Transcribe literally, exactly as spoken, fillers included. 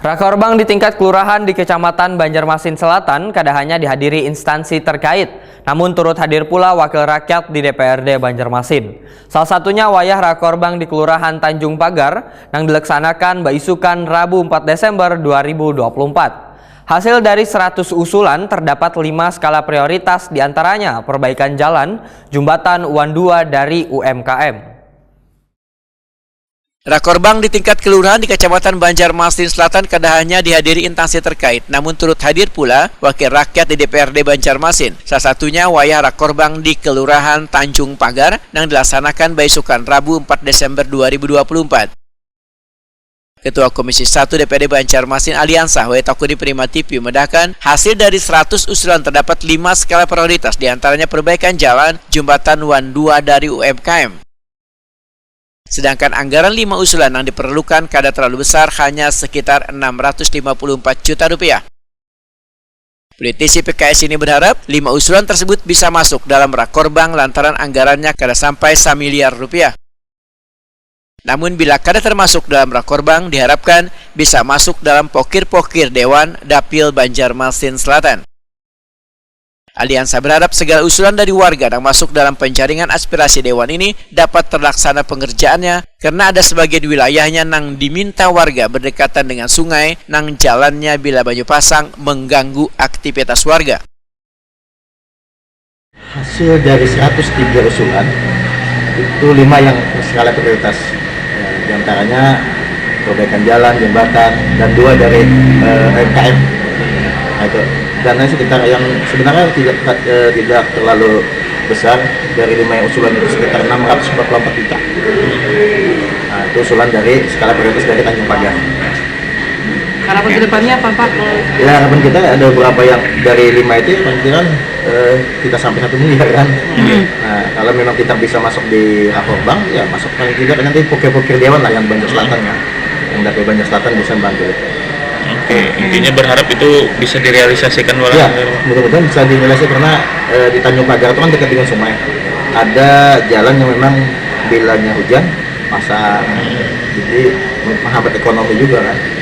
Rakorbang di tingkat kelurahan di Kecamatan Banjarmasin Selatan kada hanya dihadiri instansi terkait, namun turut hadir pula wakil rakyat di D P R D Banjarmasin. Salah satunya wayah rakorbang di Kelurahan Tanjung Pagar nang dilaksanakan baisukan Rabu empat Desember dua ribu dua puluh empat. Hasil dari seratus usulan, terdapat lima skala prioritas, diantaranya perbaikan jalan, jumbatan, wan dua dari U M K M. Rakorbang di tingkat kelurahan di Kecamatan Banjarmasin Selatan kada hanya dihadiri instansi terkait, namun turut hadir pula wakil rakyat di D P R D Banjarmasin. Salah satunya wayah rakorbang di Kelurahan Tanjung Pagar nang dilaksanakan baisukan Rabu empat Desember dua ribu dua puluh empat. Ketua Komisi satu D P R D Banjarmasin Aliansa, Wai Takuni Prima T V, memedahkan hasil dari seratus usulan terdapat lima skala prioritas, diantaranya perbaikan jalan, jumbatan, wan dua dari U M K M. Sedangkan anggaran lima usulan yang diperlukan kada terlalu besar, hanya sekitar enam ratus lima puluh empat juta rupiah. Politisi P K S ini berharap lima usulan tersebut bisa masuk dalam rakorbang lantaran anggarannya kada sampai samiliar rupiah. Namun bila kada termasuk dalam rakorbang, diharapkan bisa masuk dalam pokir-pokir Dewan Dapil Banjarmasin Selatan. Aliansa berharap segala usulan dari warga yang masuk dalam penjaringan aspirasi Dewan ini dapat terlaksana pengerjaannya, karena ada sebagian wilayahnya nang diminta warga berdekatan dengan sungai, nang jalannya bila banyu pasang mengganggu aktivitas warga. Hasil dari seratus tiga usulan, itu lima yang skala prioritas. Ya, di antaranya perbaikan jalan, jembatan, dan dua dari, eh, U M K M. Nah, itu. Dana sekitar yang sebenarnya tidak, eh, tidak terlalu besar, dari lima yang usulan itu sekitar enam ratus empat puluh empat juta. Nah, itu usulan dari skala prioritas dari Tanjung Pagar. Harapan ke depannya apa, Pak? Ya, harapan kita ada beberapa yang dari lima itu, yang paling kira, eh, kita sampai satu miliar, kan. Hmm. Nah, kalau memang kita bisa masuk di rakorbang, ya masuk paling tidak nanti pokir-pokir Dewan lah yang Banjar Selatan, kan. Yang dapil Banjar Selatan bisa bantu. Oke, intinya berharap itu bisa direalisasikan, ya, mudah-mudahan bisa direalisasikan karena, eh, di Tanjung Pagar itu kan dekat dengan sungai. Ada jalan yang memang bilanya hujan, pasang. Jadi menghambat ekonomi juga, kan.